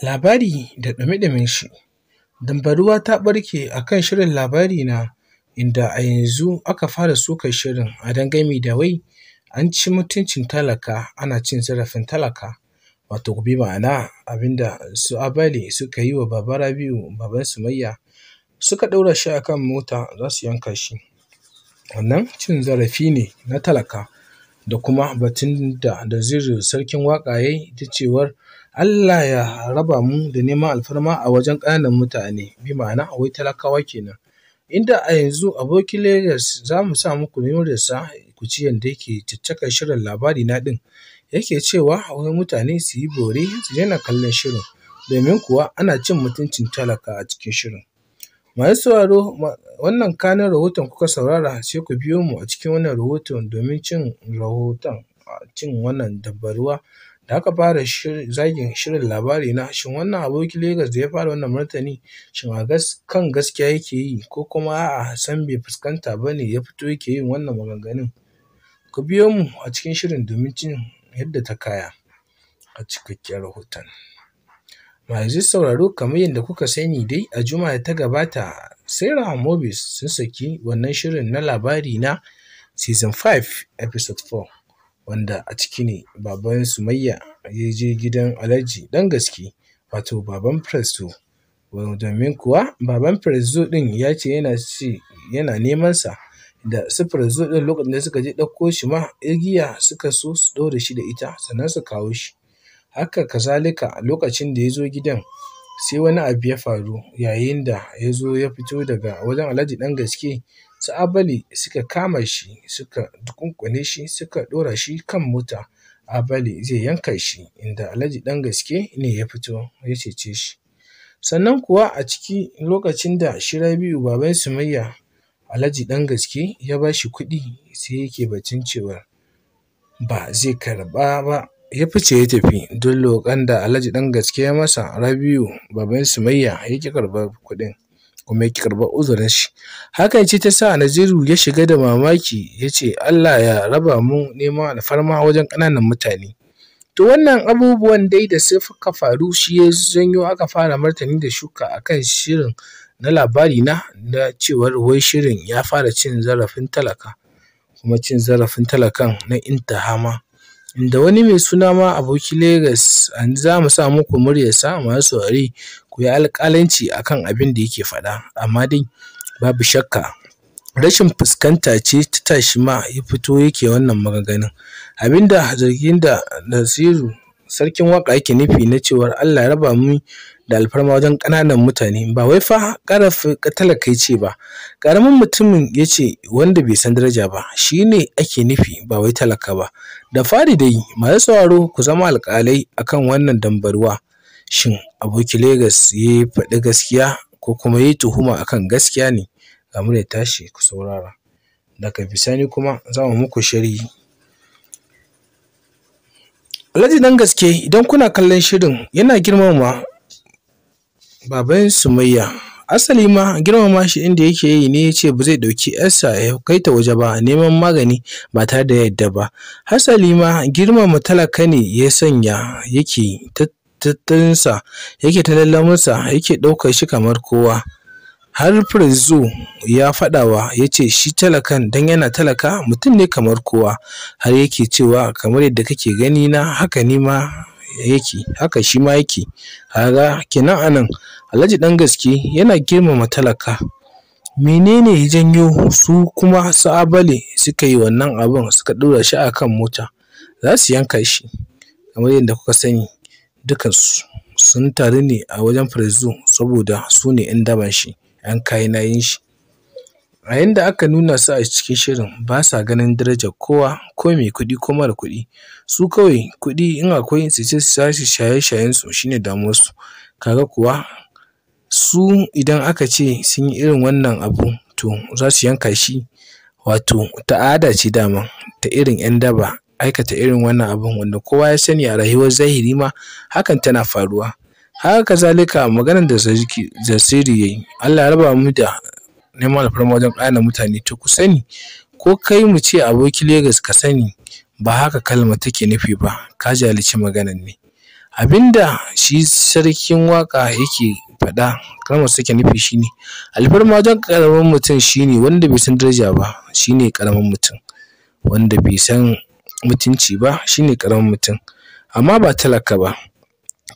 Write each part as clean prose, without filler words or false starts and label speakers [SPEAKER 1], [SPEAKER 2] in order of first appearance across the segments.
[SPEAKER 1] Labari da ɗumi-ɗumin shi. Dambaruwa ta ɓarke a kan shirin Labarina, inda a yanzu aka fara sukar shirin a dangane da wai an ci mutuncin talaka, ana cin zarafin talaka. Wato bi ma'ana abin da su Abale suka yi wa Baba Rabi'u, baban Sumayya, suka ɗaura shi a kan mota za su yanka shi. Wannan cin zarafi ne na talaka, da kuma batun da Naziru Sarkin Waƙa ya yi ta cewar Allah ya raba mu da neman alfarma a wajen ƙananan mutane, bi ma'ana wai talakawa kenan. Inda a yanzu Abokin Legas za mu sa muku muryarsa ku ji yadda yake caccakar shirin Labarina ɗin. Yake cewa wai mutane su yi bore su daina kallon shirin, domin kuwa ana cin mutuncin talaka a cikin shirin. Masu sauraro, wannan kanun rahoton kuka saurara, sai ku biyo mu a cikin wannan rahoton domin cin rahoton cin wannan dambaruwa da aka fara zagin shirin Labarina. Shin wannan Abokin Legas da ya fara wannan martani, shin a kan gaskiya yake yi ko kuma a'a sam bai fuskanta ba ne ya fito yake yin wannan maganganun? Ku biyo mu a cikin shirin domin jin yadda ta kaya a cikakken rahoton. Masu sauraro, kamar yadda kuka sani dai, a Juma'a da ta gabata Sarah Movies sun saki wannan shirin na Labarina season 5 episode 4, wanda a ciki ne baban Sumayya ya je gidan Alhaji Ɗan Gaske, wato baban Presto, domin kuwa baban Presto ɗin ya ce yana neman sa. Da su Presto ɗin lokacin da suka je ɗauko shi ma igiya suka so su ɗaure shi da ita sannan su kawo shi. Haka kazalika lokacin da ya zo gidan sai wani abu ya faru yayin da ya zo ya fito daga wajen Alhaji Ɗan Gaske, su Abale suka kama shi, suka duƙunƙune shi, suka ɗora shi kan mota. Abale zai yanka shi, inda Alhaji Ɗan Gaske ne ya fito ya cece shi. Sannan kuwa a ciki lokacin da shi Rabi'u baban Sumayya, Alhaji Ɗan Gaske ya ba shi kuɗi, sai yake batun cewar ba zai karɓa ba, ya fice ya tafi. Duk roƙon da Alhaji Ɗan Gaske ya masa, Rabi'u baban Sumayya ya ƙi karɓar kuɗin kuma ya ƙi karɓar uzurin shi. Hakan ce ta sa Naziru ya shiga da mamaki ya ce Allah ya raba mu neman alfarma wajen ƙananan mutane. To wannan abubuwan dai da suka faru shi ya janyo aka fara martani da shuka a kan shirin na Labarina, na cewar wai shirin ya fara cin zarafin talaka, kuma cin zarafin talakan na intaha ma. Inda wani mai suna ma Abokin Legas, za mu sa muku muryarsa, masu saurare ku yi alƙalanci a kan abin da yake faɗa. Amma dai babu shakka rashin fuskanta ce ta tashi ma ya fito yake wannan maganganun. Abinda zargin da Naziru Sarkin Waƙa yake nufi na cewar Allah ya raba mu da alfarma wajen ƙananan mutane, ba wai fa talaka ya ce ba, ƙaramin mutumin ya ce wanda bai san daraja ba shi ne ake nufi, ba wai talaka ba. Da fari dai masu sauraro ku zama alƙalai akan wannan dambaruwa. Shin Abokin Legas ya faɗi gaskiya ko kuma ya yi tuhuma akan gaskiya ne? Ga muryar tashi ku saurara. Daga bisani kuma za mu muku sharhi. Alhaji Ɗan Gaske, idan kuna kallon shirin, yana girmama baban Sumayya. Asali ma girmama shi inda yake yi ne ya ce ba zai ɗauki ‘yarsa ya kai ta waje ba neman magani ba tare da yadda ba. Hasali ma girmama talaka ne ya sanya yake tattalinsa, yake ta lallaminsa, yake ɗaukar shi kamar kowa. Har Prezo ya faɗawa ya ce shi talakan dan yana talaka mutum ne kamar kowa. Har yake cewa kamar yadda kake gani na haka ni ma yake, haka shi ma yake. Kaga kenan anan Alhaji Ɗan Gaske yana girmama talaka. Menene ya janyo su kuma su Abale suka yi wannan abun, suka ɗora shi a kan mota za su yanka shi? Kamar yadda kuka sani, dukansu sun taru ne a wajen Prezo saboda su ne ‘yan daban shi, ‘yan kayan nayin shi. A yanda aka nuna su a cikin shirin, ba sa ganin darajar kowa, ko mai kuɗi ko mara kuɗi. Su kawai kuɗi in akwai su ce su tashi shaye-shayen su shine damuwarsu. Kaga kuwa su idan aka ce sun yi irin wannan abu, to za su yanka shi. Wato ta'ada ce dama ta irin ‘yan daba aikata irin wannan abun, wanda kowa ya sani a rayuwar zahiri ma hakan tana faruwa. Haka kazalika maganar da Naziru ya yi, Allah ya raba mu da neman alfarma wajen ƙananan mutane. To ku sani, ko kai mu ce Abokin Legas ka sani ba haka kalmar take nufi ba, ka jahilci maganar ne. Abinda shi Sarkin Waƙa yake faɗa, kalmar take nufi shine alfarma wajen ƙaramin mutum shine wanda bai san daraja ba shine ƙaramin mutum, wanda bai san mutunci ba shine ƙaramin mutum, amma ba talaka ba.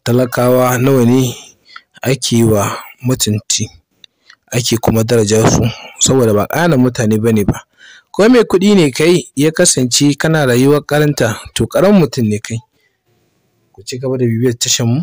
[SPEAKER 1] Talakawa nawa ne ake wa mutunci ake kuma daraja su saboda ba ƙananan mutane bane ba. Ko mai kuɗi ne kai ya kasance kana rayuwar ƙaranta, to ƙaramin mutum ne kai. Ku ci gaba da bibiyar tashar mu.